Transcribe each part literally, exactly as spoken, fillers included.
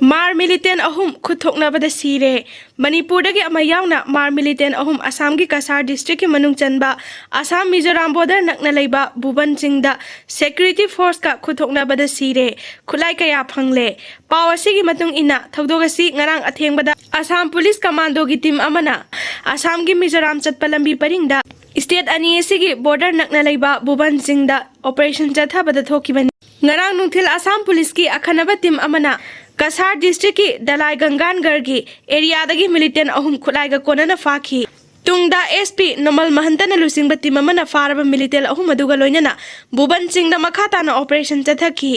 ꯃꯥꯔ ꯃꯤꯂꯤꯇꯦꯟ ꯑꯍꯨꯝ ꯈꯨꯠ ꯊꯣꯛꯅꯕꯗ ꯁꯤꯔꯦ꯫ ꯃꯅꯤꯄꯨꯔꯗꯒꯤ ꯑꯃ ꯌꯥꯎꯅ ꯃꯥꯔ ꯃꯤꯂꯤꯇꯦꯟ ꯑꯍꯨꯝ ꯑꯁꯥꯝꯒꯤ ꯀꯁꯥꯔ ꯗꯤꯁꯇ꯭ꯔꯤꯛꯀꯤ ꯃꯅꯨꯡ ꯆꯟꯕ ꯑꯁꯥꯝ ꯃꯤꯖꯣꯔꯥꯝ ꯕꯣꯔꯗꯔ ꯅꯛꯅ ꯂꯩꯕ ꯚꯨꯕꯟ ꯆꯤꯡꯗ ꯁꯦꯀ꯭ꯌꯨꯔꯤꯇꯤ ꯐꯣꯔꯁꯀ ꯈꯨꯠ ꯊꯣꯛꯅꯕꯗ ꯁꯤꯔꯦ꯫ ꯈꯨꯠꯂꯥꯏ ꯀꯌꯥ ꯐꯪꯂꯦ꯫ ꯄꯥꯎ ꯑꯁꯤꯒꯤ ꯃꯇꯨꯡ ꯏꯟꯅ, ꯊꯧꯗꯣꯛ ꯑꯁꯤ ꯉꯔꯥꯡ ꯑꯊꯦꯡꯕꯗ ꯑꯁꯥꯝ ꯄꯨꯂꯤꯁ ꯀꯃꯥꯟꯗꯣꯒꯤ ꯇꯤꯝ ꯑꯃꯅ ꯑꯁꯥꯝꯒꯤ ꯃꯤꯖꯣꯔꯥꯝ ꯆꯠꯄ ꯂꯝꯕꯤ ꯄꯔꯤꯡꯗ ꯁ꯭ꯇꯦꯠ ꯑꯅꯤ ꯑꯁꯤꯒꯤ ꯕꯣꯔꯗꯔ ꯅꯛꯅ ꯂꯩꯕ ꯚꯨꯕꯟ ꯆꯤꯡꯗ ꯑꯣꯄꯔꯦꯁꯟ ꯆꯠꯊꯕꯗ ꯊꯣꯛꯈꯤꯕꯅꯤ꯫ ꯉꯔꯥꯡ ꯅꯨꯡꯊꯤꯜ ꯑꯁꯥꯝ ꯄꯨꯂꯤꯁꯀꯤ ꯑꯈꯟꯅꯕ ꯇꯤꯝ ꯑꯃꯅ ꯀꯁꯥꯔ ꯗꯤꯁꯇ꯭ꯔꯤꯛꯀꯤ ꯗꯂꯥꯏ ꯒꯪꯒꯥꯟꯒꯔꯒꯤ ꯑꯦꯔꯤꯌꯥꯗꯒꯤ ꯃꯤꯂꯤꯇꯦꯟ ꯑꯍꯨꯝ ꯈꯨꯠꯂꯥꯏꯒ ꯀꯣꯟꯅꯅ ꯐꯥꯈꯤ꯫ ꯇꯨꯡꯗ ꯑꯦꯁ ꯄꯤ ꯅꯣꯃꯜ ꯃꯍꯟꯇꯅ ꯂꯨꯆꯤꯡꯕ ꯇꯤꯝ ꯑꯃꯅ ꯐꯥꯔꯕ ꯃꯤꯂꯤꯇꯦꯟ ꯑꯍꯨꯝ ꯑꯗꯨꯒ ꯂꯣꯏꯅꯅ ꯚꯨꯕꯟ ꯆꯤꯡꯗ ꯃꯈꯥ ꯇꯥꯅ ꯑꯣꯄꯔꯦꯁꯟ ꯆꯠꯊꯈꯤ꯫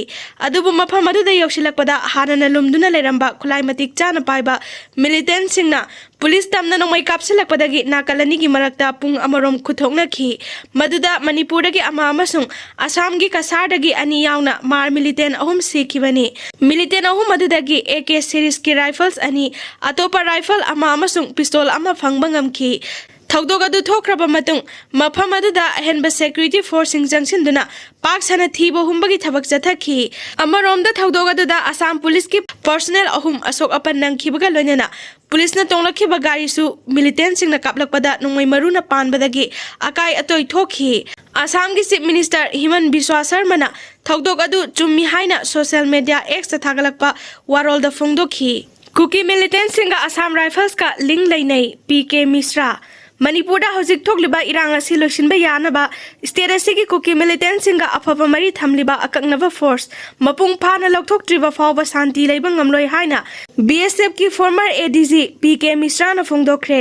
ꯑꯗꯨꯕꯨ ꯃꯐꯝ ꯑꯗꯨꯗ ꯌꯧꯁꯤꯜꯂꯛꯄꯗ ꯍꯥꯟꯅꯅ ꯂꯨꯝꯗꯨꯅ ꯂꯩꯔꯝꯕ ꯈꯨꯠꯂꯥꯏ ꯃꯇꯤꯛ ꯆꯥꯅ ꯄꯥꯏꯕ ꯃꯤꯂꯤꯇꯦꯟꯁꯤꯡꯅ ꯄꯨꯂꯤꯁ ꯇꯝꯅ ꯅꯣꯡꯃꯩ ꯀꯥꯞꯁꯤꯜꯂꯛꯄꯗꯒꯤ ꯅꯥꯀꯜ ꯑꯅꯤꯒꯤ ꯃꯔꯛꯇ ꯄꯨꯡ ꯑꯃꯔꯣꯝ ꯈꯨꯠꯊꯣꯛꯅꯈꯤ꯫ ꯃꯗꯨꯗ ꯃꯅꯤꯄꯨꯔꯗꯒꯤ ꯑꯃ ꯑꯃꯁꯨꯡ ꯑꯁꯥꯝꯒꯤ ꯀꯁꯥꯔꯗꯒꯤ ꯑꯅꯤ ꯌꯥꯎꯅ ꯃꯥꯔ ꯃꯤꯂꯤꯇꯦꯟ ꯑꯍꯨꯝ ꯁꯤꯈꯤꯕꯅꯤ꯫ ꯃꯤꯂꯤꯇꯦꯟ ꯑꯍꯨꯝ ꯑꯗꯨꯗꯒꯤ ꯑꯦ ꯀꯦ ꯁꯤꯔꯤꯖꯀꯤ ꯔꯥꯏꯐꯜꯁ ꯑꯅꯤ, ꯑꯇꯣꯞꯄ ꯔꯥꯏꯐꯜ ꯑꯃ ꯑꯃꯁꯨꯡ ꯄꯤꯁꯇꯣꯜ ꯑꯃ ꯐꯪꯕ ꯉꯝꯈꯤ꯫ ꯊꯧꯗꯣꯛ ꯑꯗꯨ ꯊꯣꯛꯈ꯭ꯔꯕ ꯃꯇꯨꯡ ꯃꯐꯝ ꯑꯗꯨꯗ ꯑꯍꯦꯟꯕ ꯁꯦꯀ꯭ꯌꯨꯔꯤꯇꯤ ꯐꯣꯔꯁꯁꯤꯡ ꯆꯪꯁꯤꯟꯗꯨꯅ ꯄꯥꯛ ꯁꯟꯅ ꯊꯤꯕ ꯍꯨꯝꯕꯒꯤ ꯊꯕꯛ ꯆꯠꯊꯈꯤ꯫ ꯑꯃꯔꯣꯝꯗ, ꯊꯧꯗꯣꯛ ꯑꯗꯨꯗ ꯑꯁꯥꯝ ꯄꯨꯂꯤꯁꯀꯤ ꯄꯔꯁꯣꯅꯦꯜ ꯑꯍꯨꯝ ꯑꯁꯣꯛ ꯑꯄꯟ ꯅꯪꯈꯤꯕꯒ ꯂꯣꯏꯅꯅ ꯄꯨꯂꯤꯁꯅ ꯇꯣꯡꯂꯛꯈꯤꯕ ꯒꯥꯔꯤꯁꯨ ꯃꯤꯂꯤꯇꯦꯟꯁꯤꯡꯅ ꯀꯥꯞꯂꯛꯄꯗ ꯅꯣꯡꯃꯩ ꯃꯔꯨꯅ ꯄꯥꯟꯕꯗꯒꯤ ꯑꯀꯥꯏ ꯑꯇꯣꯏ ꯊꯣꯛꯈꯤ꯫ ꯑꯁꯥꯝꯒꯤ ꯆꯤꯐ ꯃꯤꯅꯤꯁꯇꯔ ꯍꯤꯃꯟ ꯕꯤꯁ꯭ꯋꯥ ꯁꯔꯃꯅ ꯊꯧꯗꯣꯛ ꯑꯗꯨ ꯆꯨꯝꯃꯤ ꯍꯥꯏꯅ ꯁꯣꯁꯤꯌꯦꯜ ꯃꯤꯗꯤꯌꯥ ꯑꯦꯛꯁꯇ ꯊꯥꯒꯠꯂꯛꯄ ꯋꯥꯔꯣꯜꯗ ꯐꯣꯡꯗꯣꯛꯈꯤ꯫ ꯀꯨꯀꯤ ꯃꯤꯂꯤꯇꯦꯟꯁꯤꯡꯒ ꯑꯁꯥꯝ ꯔꯥꯏꯐꯜꯁꯀ ꯂꯤꯡ ꯂꯩꯅꯩ, ꯄꯤ ꯀꯦ ꯃꯤꯁ꯭ꯔꯥ꯫ ꯃꯅꯤꯄꯨꯔꯗ ꯍꯧꯖꯤꯛ ꯊꯣꯛꯂꯤꯕ ꯏꯔꯥꯡ ꯑꯁꯤ ꯂꯣꯏꯁꯤꯟꯕ ꯌꯥꯅꯕ ꯁ꯭ꯇꯦꯠ ꯑꯁꯤꯒꯤ ꯀꯨꯀꯤ ꯃꯤꯂꯤꯇꯦꯟꯁꯤꯡꯒ ꯑꯐꯕ ꯃꯔꯤ ꯊꯝꯂꯤꯕ ꯑꯀꯛꯅꯕ ꯐꯣꯔꯁ ꯃꯄꯨꯡ ꯐꯥꯅ ꯂꯧꯊꯣꯛꯇ꯭ꯔꯤꯕ ꯐꯥꯎꯕ ꯁꯥꯟꯇꯤ ꯂꯩꯕ ꯉꯝꯂꯣꯏ ꯍꯥꯏꯅ ꯕꯤ ꯑꯦꯁ ꯑꯦꯐꯀꯤ former A D G P K ꯃꯤꯁ꯭ꯔꯥꯅ ꯐꯣꯡꯗꯣꯛꯈ꯭ꯔꯦ꯫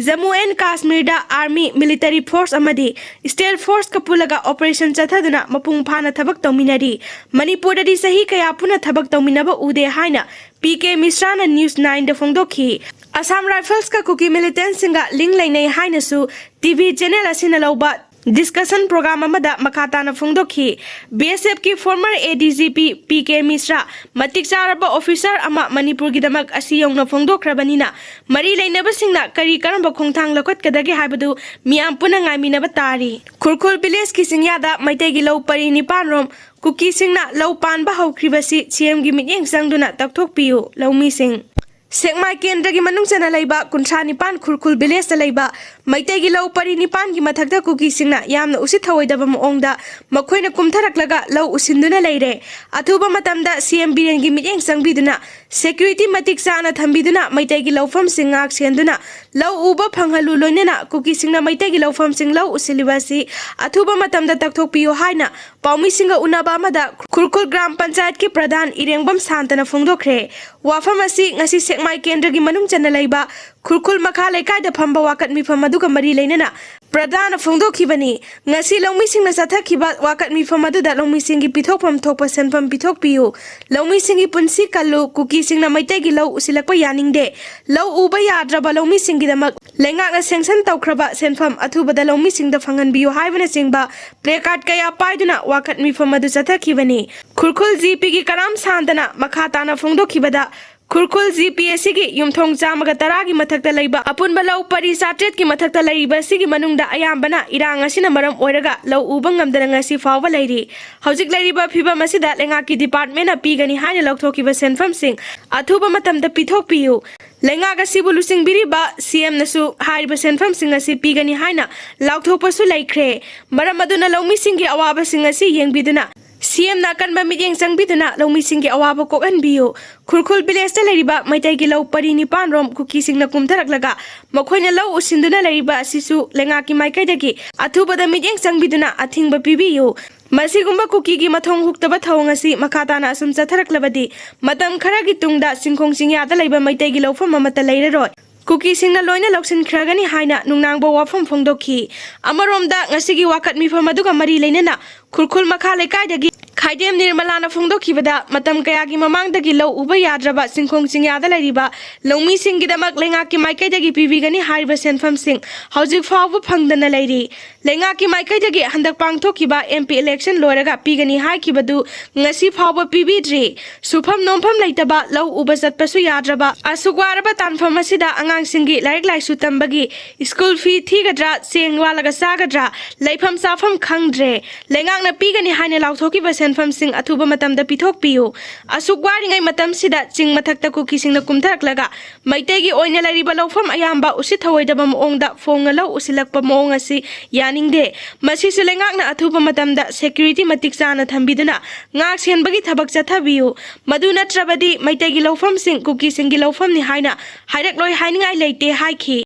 ꯖꯝꯃꯨ ꯑꯦꯟ ꯀꯥꯁꯃꯤꯔꯗ ꯑꯥꯔꯃꯤ, ꯃꯤꯂꯤꯇꯔꯤ ꯐꯣꯔꯁ ꯑꯃꯗꯤ ꯁ꯭ꯇꯦꯠ ꯐꯣꯔꯁꯀ ꯄꯨꯜꯂꯒ ꯑꯣꯄꯔꯦꯁꯟ ꯆꯠꯊꯗꯨꯅ ꯃꯄꯨꯡ ꯐꯥꯅ ꯊꯕꯛ ꯇꯧꯃꯤꯟꯅꯔꯤ꯫ ꯃꯅꯤꯄꯨꯔꯗꯗꯤ ꯆꯍꯤ ꯀꯌꯥ ꯄꯨꯟꯅ ꯊꯕꯛ ꯇꯧꯃꯤꯟꯅꯕ ꯎꯗꯦ ꯍꯥꯏꯅ ꯄꯤ ꯀꯦ ꯃꯤꯁ꯭ꯔꯥꯅ ꯅ꯭ꯌꯨꯁ ꯅꯥꯏꯟꯗ ꯐꯣꯡꯗꯣꯛꯈꯤ꯫ ꯑꯁꯥꯝ ꯔꯥꯏꯐꯜꯁꯀ ꯀꯨꯀꯤ ꯃꯤꯂꯤꯇꯦꯟꯁꯤꯡꯒ ꯂꯤꯡ ꯂꯩꯅꯩ ꯍꯥꯏꯅꯁꯨ ꯇꯤ ꯚꯤ ꯆꯦꯅꯦꯜ ꯑꯁꯤꯅ ꯂꯧꯕ ꯗꯤꯁꯀꯁꯟ ꯄ꯭ꯔꯣꯒ꯭ꯔꯥꯝ ꯑꯃꯗ ꯃꯈꯥ ꯇꯥꯅ ꯐꯣꯡꯗꯣꯛꯈꯤ꯫ ꯕꯤ ꯑꯦꯁ ꯑꯦꯐꯀꯤ former A D G P P K ꯃꯤꯁ꯭ꯔꯥ ꯃꯇꯤꯛ ꯆꯥꯔꯕ ꯑꯣꯐꯤꯁꯥꯔ ꯑꯃ ꯃꯅꯤꯄꯨꯔꯒꯤꯗꯃꯛ ꯑꯁꯤ ꯌꯧꯅ ꯐꯣꯡꯗꯣꯛꯈ꯭ꯔꯕꯅꯤꯅ ꯃꯔꯤ ꯂꯩꯅꯕꯁꯤꯡꯅ ꯀꯔꯤ ꯀꯔꯝꯕ ꯈꯣꯡꯊꯥꯡ ꯂꯧꯈꯠꯀꯗꯒꯦ ꯍꯥꯏꯕꯗꯨ ꯃꯤꯌꯥꯝ ꯄꯨꯟꯅ ꯉꯥꯏꯃꯤꯟꯅꯕ ꯇꯥꯔꯤ꯫ ꯈꯨꯔꯈꯨꯜ ꯚꯤꯂꯦꯖꯀꯤ ꯆꯤꯡꯌꯥꯗ ꯃꯩꯇꯩꯒꯤ ꯂꯧ ꯄꯔꯤ ꯅꯤꯄꯥꯟ ꯔꯣꯝ ꯀꯨꯀꯤꯁꯤꯡꯅ ꯂꯧ ꯄꯥꯟꯕ ꯍꯧꯈ꯭ꯔꯤꯕꯁꯤ ꯁꯤꯑꯦꯝꯒꯤ ꯃꯤꯠꯌꯦꯡ ꯆꯪꯗꯨꯅ ꯇꯛꯊꯣꯛꯄꯤꯌꯨ꯫ ꯂꯧꯃꯤꯁꯤꯡ꯫ ꯁꯦꯛꯃꯥꯏ ꯀꯦꯟꯗ꯭ꯔꯒꯤ ꯃꯅꯨꯡ ꯆꯟꯅ ꯂꯩꯕ ꯀꯨꯟꯊ꯭ꯔꯥ ꯅꯤꯄꯥꯟ ꯈꯨꯔꯈꯨꯜ ꯚꯤꯂꯦꯖꯇ ꯂꯩꯕ ꯃꯩꯇꯩꯒꯤ ꯂꯧ ꯄꯔꯤ ꯅꯤꯄꯥꯟꯒꯤ ꯃꯊꯛꯇ ꯀꯨꯀꯤꯁꯤꯡꯅ ꯌꯥꯝꯅ ꯎꯁꯤꯠ ꯊꯑꯣꯏꯗꯕ ꯃꯑꯣꯡꯗ ꯃꯈꯣꯏꯅ ꯀꯨꯝꯊꯔꯛꯂꯒ ꯂꯧ ꯎꯁꯤꯟꯗꯨꯅ ꯂꯩꯔꯦ꯫ ꯑꯊꯨꯕ ꯃꯇꯝꯗ ꯁꯤꯑꯦꯝ ꯕꯤꯔꯦꯟꯒꯤ ꯃꯤꯠꯌꯦꯡ ꯆꯪꯕꯤꯗꯨꯅ ꯁꯦꯀ꯭ꯌꯨꯔꯤꯇꯤ ꯃꯇꯤꯛ ꯆꯥꯅ ꯊꯝꯕꯤꯗꯨꯅ ꯃꯩꯇꯩꯒꯤ ꯂꯧꯐꯝꯁꯤꯡ ꯉꯥꯛ ꯁꯦꯟꯗꯨꯅ ꯂꯧ ꯎꯕ ꯐꯪꯍꯜꯂꯨ, ꯂꯣꯏꯅꯅ ꯀꯨꯀꯤꯁꯤꯡꯅ ꯃꯩꯇꯩꯒꯤ ꯂꯧꯐꯝꯁꯤꯡ ꯂꯧ ꯎꯁꯤꯜꯂꯤꯕ ꯑꯁꯤ ꯑꯊꯨꯕ ꯃꯇꯝꯗ ꯇꯛꯊꯣꯛꯄꯤꯌꯨ ꯍꯥꯏꯅ ꯄꯥꯎꯃꯤꯁꯤꯡꯒ ꯎꯅꯕ ꯑꯃꯗ ꯈꯨꯔꯈꯨꯜ ꯒ꯭ꯔꯥꯝ ꯄꯟꯆꯥꯌꯠꯀꯤ ꯄ꯭ꯔꯙꯥꯟ ꯏꯔꯦꯡꯕꯝ ꯁꯥꯟꯇꯅ ꯐꯣꯡꯗꯣꯛꯈ꯭ꯔꯦ꯫ ꯋꯥꯐꯝ ꯑꯁꯤ ꯉꯁꯤ ꯁꯦꯛꯃꯥꯏ ꯀꯦꯟꯗ꯭ꯔꯒꯤ ꯃꯅꯨꯡ ꯆꯟꯅ ꯂꯩꯕ ꯈꯨꯔꯈꯨꯜ ꯃꯈꯥ ꯂꯩꯀꯥꯏꯗ ꯐꯝꯕ ꯋꯥꯀꯠ ꯃꯤꯐꯝ ꯑꯗꯨꯒ ꯃꯔꯤ ꯂꯩꯅꯅ ꯄ꯭ꯔꯙꯥꯟꯅ ꯐꯣꯡꯗꯣꯛꯈꯤꯕꯅꯤ꯫ ꯉꯁꯤ ꯂꯧꯃꯤꯁꯤꯡꯅ ꯆꯠꯊꯈꯤꯕ ꯋꯥꯀꯠ ꯃꯤꯐꯝ ꯑꯗꯨꯗ ꯂꯧꯃꯤꯁꯤꯡꯒꯤ ꯄꯤꯊꯣꯛꯐꯝ ꯊꯣꯛꯄ ꯁꯦꯟꯐꯝ ꯄꯤꯊꯣꯛꯄꯤꯌꯨ, ꯂꯧꯃꯤꯁꯤꯡꯒꯤ ꯄꯨꯟꯁꯤ ꯀꯜꯂꯨ, ꯀꯨꯀꯤꯁꯤꯡꯅ ꯃꯩꯇꯩꯒꯤ ꯂꯧ ꯎꯁꯤꯜꯂꯛꯄ ꯌꯥꯅꯤꯡꯗꯦ, ꯂꯧ ꯎꯕ ꯌꯥꯗ꯭ꯔꯕ ꯂꯧꯃꯤꯁꯤꯡꯒꯤꯗꯃꯛ ꯂꯩꯉꯥꯛꯅ ꯁꯦꯡꯁꯟ ꯇꯧꯈ꯭ꯔꯕ ꯁꯦꯟꯐꯝ ꯑꯊꯨꯕꯗ ꯂꯧꯃꯤꯁꯤꯡꯗ ꯐꯪꯍꯟꯕꯤꯌꯨ ꯍꯥꯏꯕꯅꯆꯤꯡꯕ ꯄ꯭ꯂꯦ ꯀꯥꯔꯗ ꯀꯌꯥ ꯄꯥꯏꯗꯨꯅ ꯋꯥꯀꯠ ꯃꯤꯐꯝ ꯑꯗꯨ ꯆꯠꯊꯈꯤꯕꯅꯤ꯫ ꯈꯨꯔꯈꯨꯜ ꯖꯤ ꯄꯤꯒꯤ ꯀꯔꯥꯝ ꯁꯥꯟꯇꯅ ꯃꯈꯥ ꯇꯥꯅ ꯐꯣꯡꯗꯣꯛꯈꯤꯕꯗ, ꯈꯨꯔꯈꯨꯜ ꯖꯤ ꯄꯤ ꯑꯁꯤꯒꯤ ꯌꯨꯝꯊꯣꯡ ꯆꯥꯝꯃꯒ ꯇꯔꯥꯒꯤ ꯃꯊꯛꯇ ꯂꯩꯕ ꯑꯄꯨꯟꯕ ꯂꯧ ꯄꯔꯤ ꯆꯥꯇ꯭ꯔꯦꯠꯀꯤ ꯃꯊꯛꯇ ꯂꯩꯔꯤꯕ ꯑꯁꯤꯒꯤ ꯃꯅꯨꯡꯗ ꯑꯌꯥꯝꯕꯅ ꯏꯔꯥꯡ ꯑꯁꯤꯅ ꯃꯔꯝ ꯑꯣꯏꯔꯒ ꯂꯧ ꯎꯕ ꯉꯝꯗꯅ ꯉꯁꯤ ꯐꯥꯎꯕ ꯂꯩꯔꯤ꯫ ꯍꯧꯖꯤꯛ ꯂꯩꯔꯤꯕ ꯐꯤꯕꯝ ꯑꯁꯤꯗ ꯂꯩꯉꯥꯛꯀꯤ ꯗꯤꯄꯥꯔꯠꯃꯦꯟꯅ ꯄꯤꯒꯅꯤ ꯍꯥꯏꯅ ꯂꯧꯊꯣꯛꯈꯤꯕ ꯁꯦꯟꯐꯝꯁꯤꯡ ꯑꯊꯨꯕ ꯃꯇꯝꯗ ꯄꯤꯊꯣꯛꯄꯤꯌꯨ꯫ ꯂꯩꯉꯥꯛ ꯑꯁꯤꯕꯨ ꯂꯨꯆꯤꯡꯕꯤꯔꯤꯕ ꯁꯤꯑꯦꯝꯅꯁꯨ ꯍꯥꯏꯔꯤꯕ ꯁꯦꯟꯐꯝꯁꯤꯡ ꯑꯁꯤ ꯄꯤꯒꯅꯤ ꯍꯥꯏꯅ ꯂꯥꯎꯊꯣꯛꯄꯁꯨ ꯂꯩꯈ꯭ꯔꯦ꯫ ꯃꯔꯝ ꯑꯗꯨꯅ ꯂꯧꯃꯤꯁꯤꯡꯒꯤ ꯑꯋꯥꯕꯁꯤꯡ ꯑꯁꯤ ꯌꯦꯡꯕꯤꯗꯨꯅ ꯁꯤꯑꯦꯝꯅ ꯑꯀꯟꯕ ꯃꯤꯠꯌꯦꯡ ꯆꯪꯕꯤꯗꯨꯅ ꯂꯧꯃꯤꯁꯤꯡꯒꯤ ꯑꯋꯥꯕ ꯀꯣꯛꯍꯟꯕꯤꯌꯨ꯫ ꯈꯨꯔꯈꯨꯜ ꯚꯤꯂꯦꯖꯇ ꯂꯩꯔꯤꯕ ꯃꯩꯇꯩꯒꯤ ꯂꯧ ꯄꯔꯤ ꯅꯤꯄꯥꯟꯔꯣꯝ ꯀꯨꯀꯤꯁꯤꯡꯅ ꯀꯨꯝꯊꯔꯛꯂꯒ ꯃꯈꯣꯏꯅ ꯂꯧ ꯎꯁꯤꯟꯗꯨꯅ ꯂꯩꯔꯤꯕ ꯑꯁꯤꯁꯨ ꯂꯩꯉꯥꯛꯀꯤ ꯃꯥꯏꯀꯩꯗꯒꯤ ꯑꯊꯨꯕꯗ ꯃꯤꯠꯌꯦꯡ ꯆꯪꯕꯤꯗꯨꯅ ꯑꯊꯤꯡꯕ ꯄꯤꯕꯤꯌꯨ꯫ ꯃꯁꯤꯒꯨꯝꯕ ꯀꯨꯀꯤꯒꯤ ꯃꯊꯣꯡ ꯍꯨꯛꯇꯕ ꯊꯧꯑꯣꯡ ꯑꯁꯤ ꯃꯈꯥ ꯇꯥꯅ ꯑꯁꯨꯝ ꯆꯠꯊꯔꯛꯂꯕꯗꯤ ꯃꯇꯝ ꯈꯔꯒꯤ ꯇꯨꯡꯗ ꯆꯤꯡꯈꯣꯡ ꯆꯤꯡꯌꯥꯗ ꯂꯩꯕ ꯃꯩꯇꯩꯒꯤ ꯂꯧꯐꯝ ꯑꯃꯠꯇ ꯂꯩꯔꯔꯣꯏ꯫ ꯀꯨꯀꯤꯁꯤꯡꯅ ꯂꯣꯏꯅ ꯂꯧꯁꯤꯟꯈ꯭ꯔꯒꯅꯤ ꯍꯥꯏꯅ ꯅꯨꯡꯅꯥꯡꯕ ꯋꯥꯐꯝ ꯐꯣꯡꯗꯣꯛꯈꯤ꯫ ꯑꯃꯔꯣꯝꯗ ꯉꯁꯤꯒꯤ ꯋꯥꯀꯠ ꯃꯤꯐꯝ ꯑꯗꯨꯒ ꯃꯔꯤ ꯂꯩꯅꯅ ꯈꯨꯔꯈꯨꯜ ꯃꯈꯥ ꯂꯩꯀꯥꯏꯗꯒꯤ ꯍꯥꯏꯗꯦꯝ ꯅꯤꯔꯃꯂꯥꯅ ꯐꯣꯡꯗꯣꯛꯈꯤꯕꯗ, ꯃꯇꯝ ꯀꯌꯥꯒꯤ ꯃꯃꯥꯡꯗꯒꯤ ꯂꯧ ꯎꯕ ꯌꯥꯗ꯭ꯔꯕ ꯆꯤꯡꯈꯣꯡ ꯆꯤꯡꯌꯥꯗ ꯂꯩꯔꯤꯕ ꯂꯧꯃꯤꯁꯤꯡꯒꯤꯗꯃꯛ ꯂꯩꯉꯥꯛꯀꯤ ꯃꯥꯏꯀꯩꯗꯒꯤ ꯄꯤꯕꯤꯒꯅꯤ ꯍꯥꯏꯔꯤꯕ ꯁꯦꯟꯐꯝꯁꯤꯡ ꯍꯧꯖꯤꯛ ꯐꯥꯎꯕ ꯐꯪꯗꯅ ꯂꯩꯔꯤ꯫ ꯂꯩꯉꯥꯛꯀꯤ ꯃꯥꯏꯀꯩꯗꯒꯤ ꯍꯟꯗꯛ ꯄꯥꯡꯊꯣꯛꯈꯤꯕ ꯑꯦꯝ ꯄꯤ ꯏꯂꯦꯛꯁꯟ ꯂꯣꯏꯔꯒ ꯄꯤꯒꯅꯤ ꯍꯥꯏꯈꯤꯕꯗꯨ ꯉꯁꯤ ꯐꯥꯎꯕ ꯄꯤꯕꯤꯗ꯭ꯔꯤ꯫ ꯁꯨꯐꯝ ꯅꯣꯝꯐꯝ ꯂꯩꯇꯕ, ꯂꯧ ꯎꯕ ꯆꯠꯄꯁꯨ ꯌꯥꯗ꯭ꯔꯕ ꯑꯁꯨꯛ ꯋꯥꯔꯕ ꯇꯥꯟꯐꯝ ꯑꯁꯤꯗ ꯑꯉꯥꯡꯁꯤꯡꯒꯤ ꯂꯥꯏꯔꯤꯛ ꯂꯥꯏꯁꯨ ꯇꯝꯕꯒꯤ ꯁ꯭ꯀꯨꯜ ꯐꯤ ꯊꯤꯒꯗ꯭ꯔꯥ, ꯆꯦꯡ ꯋꯥꯜꯂꯒ ꯆꯥꯒꯗ꯭ꯔꯥ, ꯂꯩꯐꯝ ꯆꯥꯐꯝ ꯈꯪꯗ꯭ꯔꯦ꯫ ꯂꯩꯉꯥꯛꯅ ꯄꯤꯒꯅꯤ ꯍꯥꯏꯅ ꯂꯥꯎꯊꯣꯛꯈꯤꯕ ꯁꯦꯟꯐꯝꯁꯤꯡ ꯑꯊꯨꯕ ꯃꯇꯝꯗ ꯄꯤꯊꯣꯛꯄꯤꯌꯨ꯫ ꯑꯁꯨꯛ ꯋꯥꯔꯤꯉꯩ ꯃꯇꯝꯁꯤꯗ ꯆꯤꯡ ꯃꯊꯛꯇ ꯀꯨꯀꯤꯁꯤꯡꯅ ꯀꯨꯝꯊꯔꯛꯂꯒ ꯃꯩꯇꯩꯒꯤ ꯑꯣꯏꯅ ꯂꯩꯔꯤꯕ ꯂꯧꯐꯝ ꯑꯌꯥꯝꯕ ꯎꯁꯤꯠ ꯊꯑꯣꯏꯗꯕ ꯃꯑꯣꯡꯗ ꯐꯣꯡꯅ ꯂꯧ ꯎꯁꯤꯜꯂꯛꯄ ꯃꯑꯣꯡ ꯑꯁꯤ ꯌꯥꯅꯤꯡꯗꯦ꯫ ꯃꯁꯤꯁꯨ ꯂꯩꯉꯥꯛꯅ ꯑꯊꯨꯕ ꯃꯇꯝꯗ ꯁꯦꯀ꯭ꯌꯨꯔꯤꯇꯤ ꯃꯇꯤꯛ ꯆꯥꯅ ꯊꯝꯕꯤꯗꯨꯅ ꯉꯥꯛ ꯁꯦꯟꯕꯒꯤ ꯊꯕꯛ ꯆꯠꯊꯕꯤꯌꯨ꯫ ꯃꯗꯨ ꯅꯠꯇ꯭ꯔꯕꯗꯤ ꯃꯩꯇꯩꯒꯤ ꯂꯧꯐꯝꯁꯤꯡ ꯀꯨꯀꯤꯁꯤꯡꯒꯤ ꯂꯧꯐꯝꯅꯤ ꯍꯥꯏꯅ ꯍꯥꯏꯔꯛꯂꯣꯏ ꯍꯥꯏꯅꯤꯡꯉꯥꯏ ꯂꯩꯇꯦ ꯍꯥꯏꯈꯤ꯫